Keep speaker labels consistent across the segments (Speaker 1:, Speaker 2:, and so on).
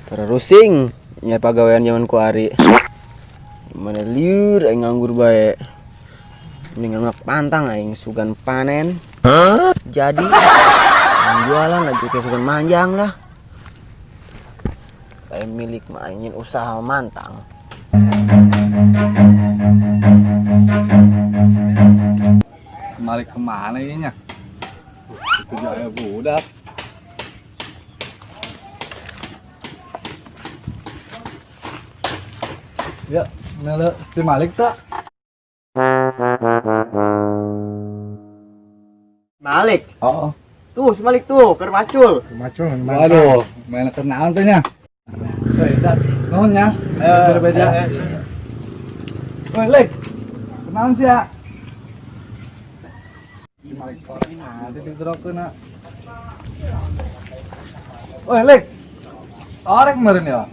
Speaker 1: Terusing nya pagawean zaman kuari. Mana liur aing nganggur bae. Mendingan melak pantang aing sugan panen. Jadi jualan lagi kayak sugan manjang lah. Kayak milik mah ingin usaha mantang.
Speaker 2: Malik kemana ini nya? Itu jaya budak. Ya, nele si Malik tak?
Speaker 3: Malik.
Speaker 2: Oh,
Speaker 3: Tuh, si Malik tuh, keur macul.
Speaker 4: Macul.
Speaker 2: Waduh, main kenalan tuh nya. Woi, dat, nuhun nya. Berbeda. Woi, Lek. Kenalan sih ya. Si Malik orang ada di drokeun. Woi, Lek. Torek kemarin ya?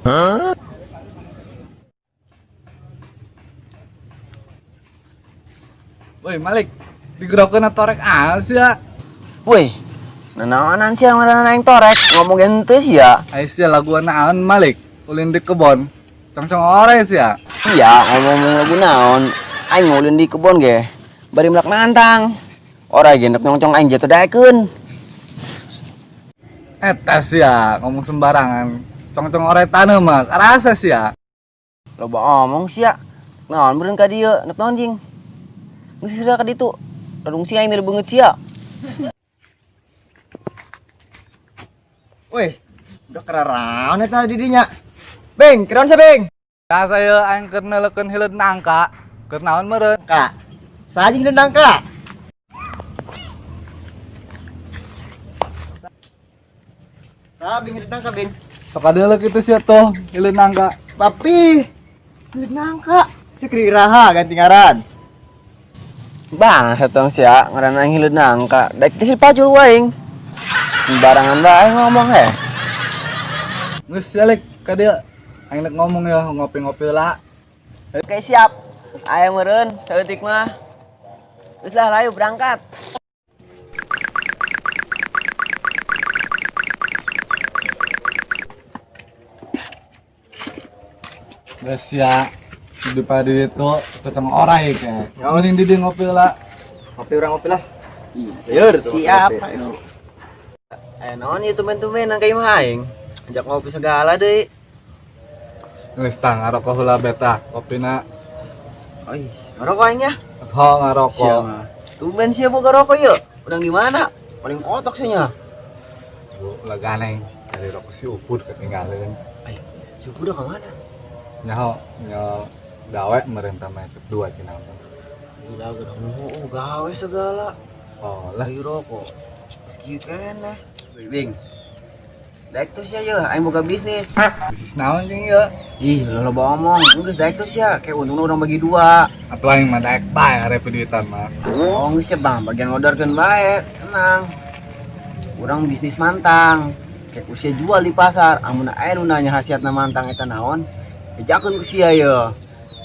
Speaker 2: Woi, Malik. Digerokeun torek ah sih ya.
Speaker 1: Woi, nanaonan sih ngaranna aing torek, ngomong henteu sih ya.
Speaker 2: Ai sia lagu naon Malik? Ulin di kebon. Cong-cong ore sih ya.
Speaker 1: Iya, ngomong lagu naon? Aing ngulin di kebon ge. Bari melak mantang. Ora ge nek nyongcong aing jatuh daekeun.
Speaker 2: Eta sih ya, ngomong sembarangan. Cong-cong ore taneuh mah, karasa sih ya.
Speaker 1: Loba omong sih ya. Naon beureun ka dieu, nek naon jing? Geus sira ka ditu. Rarungsi aing dari beungeut sia.
Speaker 3: Woi, udah keraraon eta di dinya. Beng, keraon sia, Beng?
Speaker 2: Ya saya aing keur neulekeun hileud nangka. Keur naon meureun?
Speaker 3: Kak. Saha jeung nangka? Saha bing nangka, Beng?
Speaker 2: Sok adeuleuh kitu sia tuh, hileud nangka.
Speaker 3: Papi. Hileud nangka. Si iraha ganti ngaran.
Speaker 1: Bang, tong sia ngaranna aing hileud nangka. Daek teh si pacul aing. Sembarangan bae ngomong heh.
Speaker 2: Geus sia Lek, ka dieu. Aing rek ngomong ya, ngopi-ngopi lah.
Speaker 1: Oke, siap. Ayo meureun, saeutik mah. Geus lah, ayo berangkat.
Speaker 2: Geus sia. Di padi itu cocong orai kayak. Mending di dieu ngopi lah.
Speaker 3: Ngopi urang ngopi lah. Sayur,
Speaker 1: Siap, ayo. Eh, naon ieu tumben-tumben nang ka imah aing? Ajak ngopi segala deui.
Speaker 2: Geus tah ngarokok heula beta, kopina.
Speaker 1: Oi, ngarokok aing nya.
Speaker 2: Ho ngarokok.
Speaker 1: Tumben sia boga rokok ieu. Urang di mana? Paling kotok sia nya.
Speaker 2: Bu, ulah ganeng. Dari rokok si Upud ketinggalan.
Speaker 1: Ay, si Upud ka mana?
Speaker 2: Nyaho, nyaho gawe merentah masuk dua cina.
Speaker 1: Gila, udah mau gawe segala.
Speaker 2: Oh lah.
Speaker 1: Lagi rokok. Kieu keneh. Bing. Daek terus ya ye, aing boga bisnis.
Speaker 2: Bisnis naon jeung ieu?
Speaker 1: Ih, lo loba omong. Geus daek terus ya, kayak untungna urang bagi dua.
Speaker 2: Atuh aing mah daek bae arep duitan mah.
Speaker 1: Oh, geus ya Bang, bagian ngorderkeun bae, tenang. Urang bisnis mantang. Kayak usia jual di pasar, amun aya nu nanya khasiatna mantang eta naon, bejakeun ku sia ye.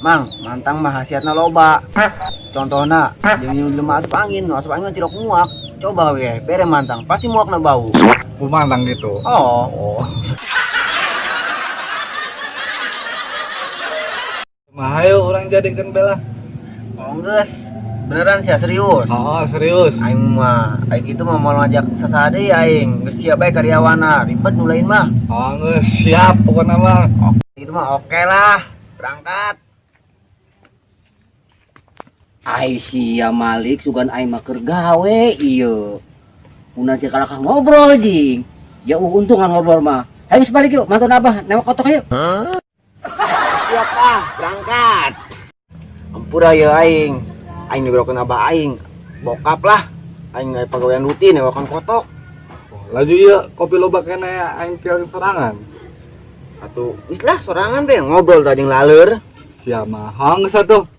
Speaker 1: Mang, mantang mah khasiatna loba. Contohna, jeung jeung jelema asup angin, nu asup angin mah cilok muak. Coba we, bere mantang, pasti muakna bau.
Speaker 2: Ku mantang gitu.
Speaker 1: Oh.
Speaker 2: Oh. Mah ayo urang jadikeun bela.
Speaker 1: Oh, geus. Beneran sia serius?
Speaker 2: Oh, serius.
Speaker 1: Aing mah, aing kitu mah moal ngajak sasade aing. Geus siap bae karyawana, ribet nu lain mah.
Speaker 2: Oh, geus siap pokona mah.
Speaker 1: Gitu mah oke lah. Berangkat.
Speaker 5: Ai sia Malik sugan aing mah keur gawe ieu. Unan sia kalakah ngobrol jing. Ya untungan ngobrol mah. Ayo geus balik yuk, mantun abah newak kotok yuk.
Speaker 1: Siap ah, berangkat. Ampura ya aing. Aing digerokeun abah aing. Bokap lah. Aing gawe pagawean rutin newakan kotok.
Speaker 2: Oh, laju ieu kopi loba keneh aing tiang sorangan.
Speaker 1: Atuh, geus lah sorangan teh ngobrol tah jeung laleur.
Speaker 2: Sia mah hang geus atuh.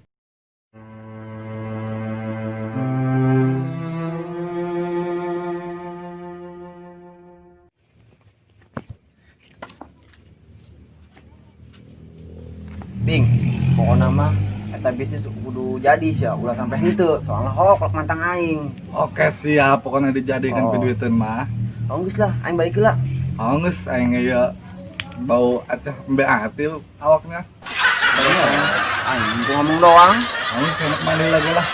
Speaker 1: Ping, pokoknya mah eta bisnis kudu jadi sia, ulah sampai henteu, soalnya holok mantang aing.
Speaker 2: Oke siap, pokoknya dijadikan
Speaker 1: Oh.
Speaker 2: piduiteun mah.
Speaker 1: Oh geus lah, aing balik heula.
Speaker 2: Oh geus aing ieu bau aceh embe ati awaknya.
Speaker 1: Aing tuh ngomong doang.
Speaker 2: Oh geus enak mandi lagi lah.